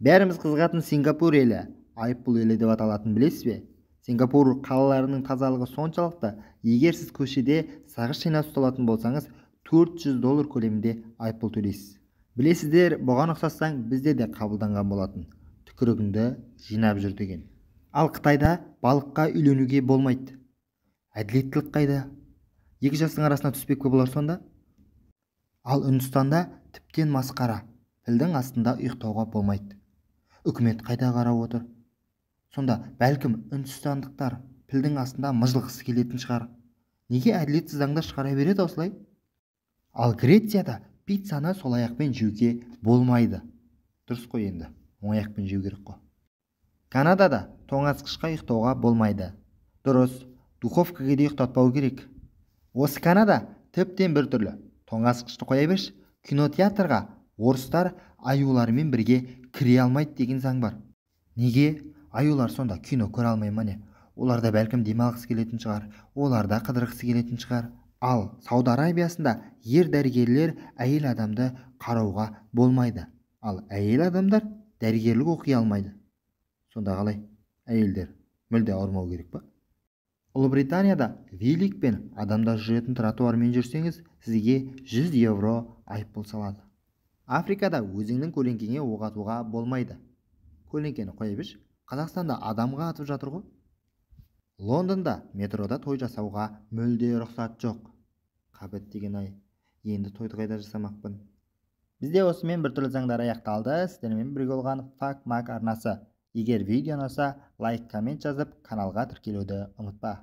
Бәріміз қызығатын Сингапур елі айыппұл елі деп аталатынын білесіз бе? Сингапур қалаларының тазалығы соншалықты, егер сіз көшеде сағыз шайнап ұсталатын болсаңыз, $400 көлемінде айыппұл төлейсіз. Білесіздер, бұған ұқсас заң бізде де қабылданған болатын. Түкірігіңді жинап жүр деген. Ал Қытайда балыққа үйленуге болмайды. Әділеттілік қайда? Екі жастың арасына түспек пе бұлар сонда? Ал Үндістанда тіптен масқара. Пілдің астында ұйықтауға болмайды. Үкімет қайда қарап отыр? Сонда бәлкім үндістандықтар пілдің астында мыжылғысы келетін шығар. Неге әділетсіз заңдар шығара береді осылай? Ал Грецияда пиццаны сол аяқпен жеуге болмайды. Дұрыс қой енді, оң аяқпен жеу керек қой. Канадада тоңазытқышқа ұйықтауға болмайды. Дұрыс, духовкаға де ұйықтатпау керек. Осы Канада тіптен бір түрлі. Тоңазытқышты қоя берші, кинотеатрға орыстар аюларымен бірге кіре алмайды деген заң бар. Неге? Аюлар сонда кино көре алмай ма не? Олар да бәлкім демалғысы келетін шығар, олар да қыдырғысы келетін шығар. Ал Сауд Арабиясында ер дәрігерлер әйел адамды қарауға болмайды. Ал әйел адамдар дәрігерлік оқи алмайды. Сонда қалай? Әйелдер мүлде ауырмау керек па? Ұлыбританияда великпен адамдар жүретін тротуармен жүрсеңіз, сізге €100 айыппұл салады. Африкада өзіңнің көлеңкеңе оқ атуға болмайды. Көлеңкені қоя берші, Қазақстанда адамға атып жатыр ғой. Лондонда метрода той жасауға мүлде рұқсат жоқ. Қабет деген ай, енді тойды қайда жасамақпын? Бізде осымен біртүрлі заңдар аяқталды. Сіздермен бірге болған Фак Мак арнасы. Егер видео ұнаса, лайк, коммент жазып, каналға тіркелуді ұмытпа.